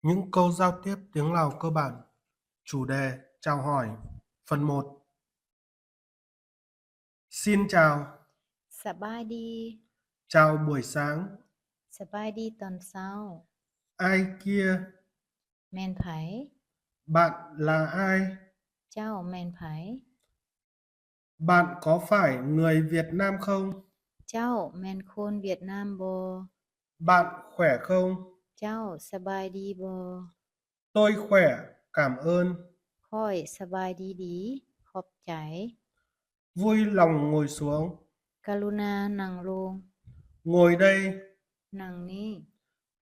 Những câu giao tiếp tiếng Lào cơ bản. Chủ đề: chào hỏi. Phần một. Xin chào. ສະບາຍດີ. Chào buổi sáng. ສະບາຍດີຕອນເຊົ້າ. Ai kia? ແມ່ນໃຜ? Bạn là ai? ເຈົ້າແມ່ນໃຜ? Bạn có phải người Việt Nam không? ເຈົ້າແມ່ນຄົນຫວຽດນາມບໍ່? Bạn khỏe không? ເຈົ້າສະບາຍດີບໍ່? Tôi khỏe, cảm ơn. ຂ້ອຍສະບາຍດີດີ, ຂອບໃຈ. Vui lòng ngồi xuống. ກະລຸນານັ່ງລົງ. Ngồi đây. ນັ່ງນີ້.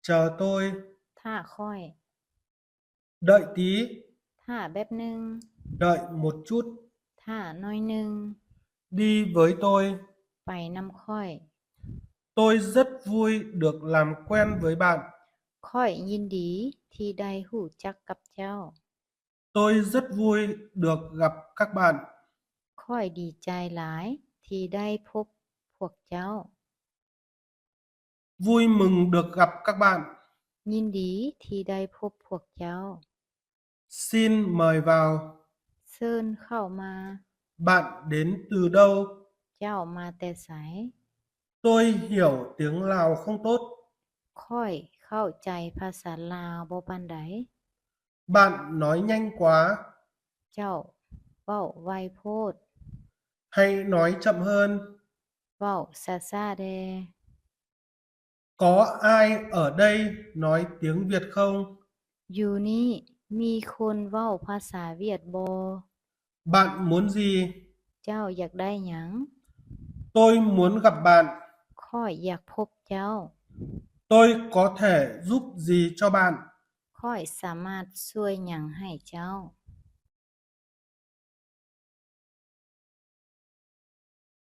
Chờ tôi. ຖ້າຂ້ອຍ. Đợi tí. ຖ້າແບບໜຶ່ງ. Đợi một chút. ຖ້າໜ້ອຍໜຶ່ງ. Đi với tôi. ໄປນຳຂ້ອຍ. Tôi rất vui được làm quen với bạn. ຂ້ອຍຍິນດີທີ່ໄດ້ຮູ້ຈັກກັບເຈົ້າ. Tôi rất vui được gặp các bạn. ຂ້ອຍດີໃຈຫຼາຍທີ່ໄດ້ພົບພວກເຈົ້າ. Vui mừng được gặp các bạn. ຍິນດີທີ່ໄດ້ພົບພວກເຈົ້າ. Xin mời vào. ເຊີນເຂົ້າມາ. Bạn đến từ đâu? ເຈົ້າມາແຕ່ໃສ? Tôi hiểu tiếng Lào không tốt. ຂ້ອຍເຂົ້າໃຈພາສາລາວບໍ່ປານໃດ. Bạn nói nhanh quá. ເຈົ້າເວົ້າໄວໂພດ. Hãy nói chậm hơn. ເວົ້າຊ້າໆແດ່. Có ai ở đây nói tiếng Việt không? ຢູ່ນີ້ມີຄົນເວົ້າພາສາຫວຽດບໍ່? Bạn muốn gì? ເຈົ້າຢາກໄດ້ຫຍັງ? Tôi muốn gặp bạn. ຂ້ອຍຢາກພົບເຈົ້າ. Tôi có thể giúp gì cho bạn? ຂ້ອຍສາມາດຊ່ວຍຫຍັງໃຫ້ເຈົ້າ?